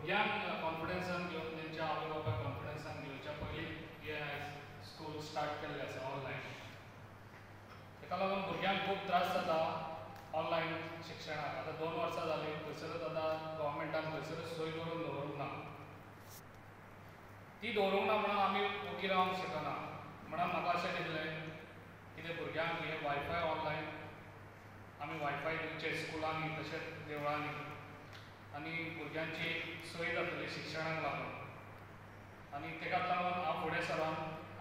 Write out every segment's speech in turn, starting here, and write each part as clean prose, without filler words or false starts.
भुरग्यांक कॉन्फिडन्सान घेवन तेंच्या आवय बापायक कॉन्फिडन्सान घेवच्या पयलीं हें आयज स्कूल स्टार्ट केल्लें आसा ऑनलायन. ताका लागून भुरग्यांक खूब त्रास जाता ऑनलायन शिक्षणाक. आतां 2 वर्सां जालीं खंयसरूच आतां गव्हर्मेंटान खंयसरूच सोय करून दवरूंक ना. ती दवरूंक ना म्हणून आमी ओगी रावंक शकना. म्हणून म्हाका अशें दिसलें कितें भुरग्यांक हें वायफाय ऑनलायन आमी वायफाय दिवचें स्कुलांनी तशेंच देवळांनी आनी भुरग्यांची सोय जातली शिक्षणाक लागून. आनी ताकाच लागून हांव फुडें सरोन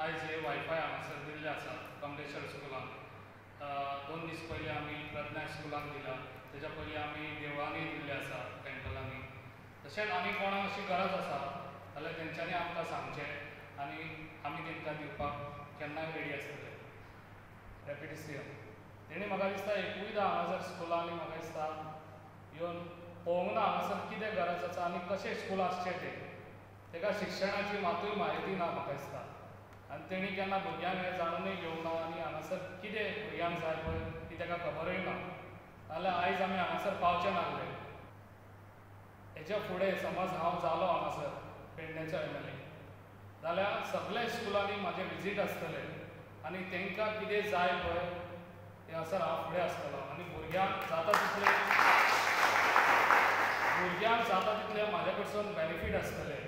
आयज हे वायफाय हांगासर दिल्लें आसा कमलेश्वर स्कुलान. 2 दीस पयलीं आमी प्रज्ञा स्कुलान दिला, तेच्या पयलीं आमी देवळांनी दिल्लें आसा टेम्पलांनी. तशेंच आनी कोणाक अशी गरज आसा जाल्यार तेंच्यांनी आमकां सांगचें आनी आमी तेंकां दिवपाक केन्नाय रेडी आसतले. डेप्युटी सीएम तेणी म्हाका दिसता एकूयदां हांगासर स्कुलांनी म्हाका दिसता येवन पळोवंक ना हांगासर कितें गरज आसा आनी कशें स्कूल आसचें तें. ताका शिक्षणाची मातूय म्हायती ना म्हाका दिसता आनी तेणी केन्ना भुरग्यांक हें जाणूनय घेवंक ना आनी हांगासर कितें भुरग्यांक जाय पळय ती ताका खबरूय ना. नाजाल्यार आयज आमी हांगासर पावचे नासले. हेच्या फुडें समज हांव जालो हांगासर पेडण्याचो MLA जाल्यार सगल्या स्कुलांनी म्हाजें विजीट आसतलें आनी तांकां कितें जाय पळय तें हांगासर हांव फुडें आसतलो आनी भुरग्यांक जाता तितलें म्हाज्या कडसून बेनिफीट आसतलें.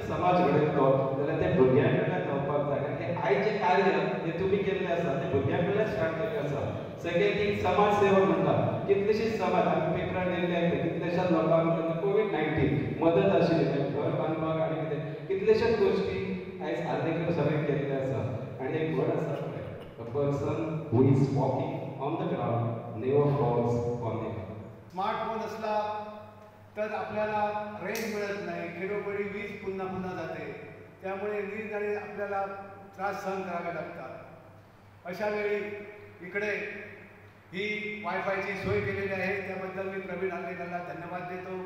समाज घडयतलो जाल्यार ते भुरग्यां कडल्यान जावपाक जाय, कारण की आयचें कार्य हें तुमी केल्लें आसा तें भुरग्यां कडल्यान स्टार्ट केल्लें आसा. सेकंड थिंग, समाज सेवक म्हणटा कितलेशेच समाज आमी पेपरार दिल्ले आयकता कितलेशाच लोकांक जेन्ना COVID-19 मदत आशिल्ली घर बांदपाक आनी कितें कितलेश्याच गोश्टी आयज आर्लेकर सगळें केल्लें आसा. आनी एक म्हण आसा पळय, a person who is walking on the ground never falls on the ground. Smartphone असला तर आपल्याला रेंज मिळत नाही, खेडोखेडी वीज पुन्हा पुन्हा जाते, त्यामुळे वीज आणि आपल्याला त्रास सहन करावे लागतात. अशा वेळी इकडे ही वायफायची सोय केलेली आहे, त्याबद्दल मी प्रवीण आर्लेकरला धन्यवाद देतो.